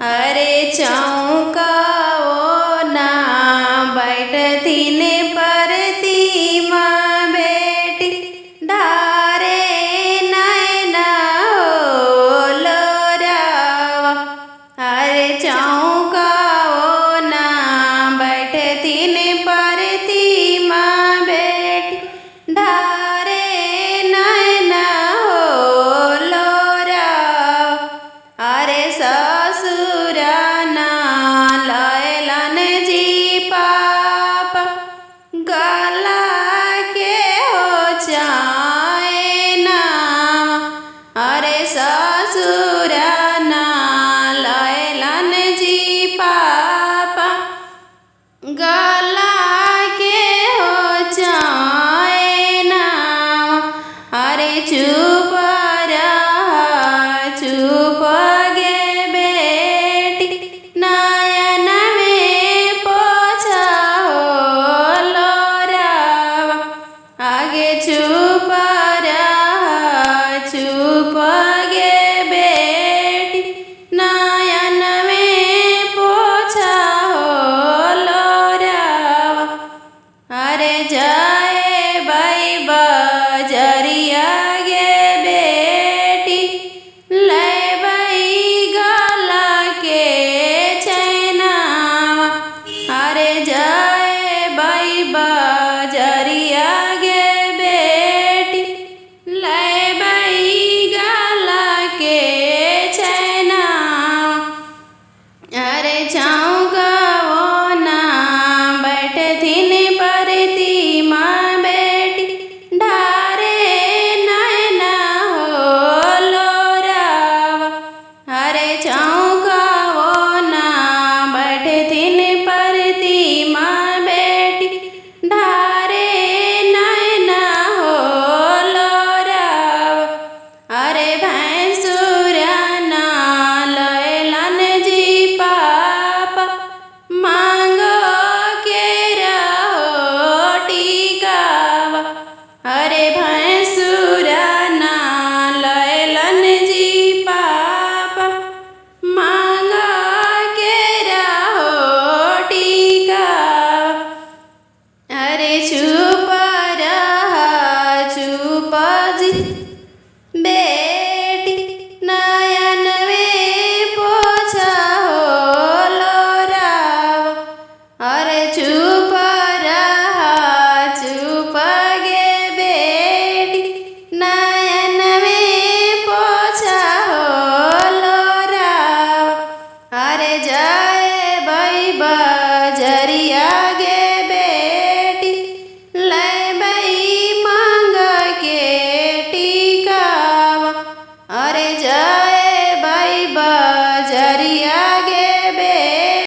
अरे चौका ओ ना बैठथिन परतीमा बेटी ढारे नैना हो लोरावा। अरे चौका ओ ना बैठथिन परतीमा बेटी ढारे नैना हो लोरावा। अरे ससुरा ना लयलन जी पापा गला के हो चाहे नाम। अरे ससुरा ना लयलन जी पापा गला के हो चाहे नाम। अरे चुप रह चुप गे बेटी नयन में पोछा हो लोरावा। आगे चुप रह चुप गे बेटी नयन में पोछा हो लोरावा। अरे जाए बाई बजरिया गे बेटी ले बाई गला के चैनावा। अरे जाए बाई बजरिया गे बेटी ले बाई गला के चैनावा। अरे चौका ओ ना बैठथिन परती माँ बेटी ढारे नैना हो लोरावा। अरे चौका ओ ना बैठथिन परती माँ बेटी ढारे नैना हो लोरावा। अरे भैंसुरा ना लयलन जी पापा मांगो के रहो टीकावा। अरे भैंसुरा ना लयलन जी पापा मांगो के रहो टीकावा। अरे चुप रह चुप जी बेटी नयन में पोछा हो लोरावा। अरे चुप रह चुप गे बेटी नयन में पोछा हो लोरावा। अरे जाए बाई बजरिया गे बेटी ले बाई मांग के टीकावा। अरे जाए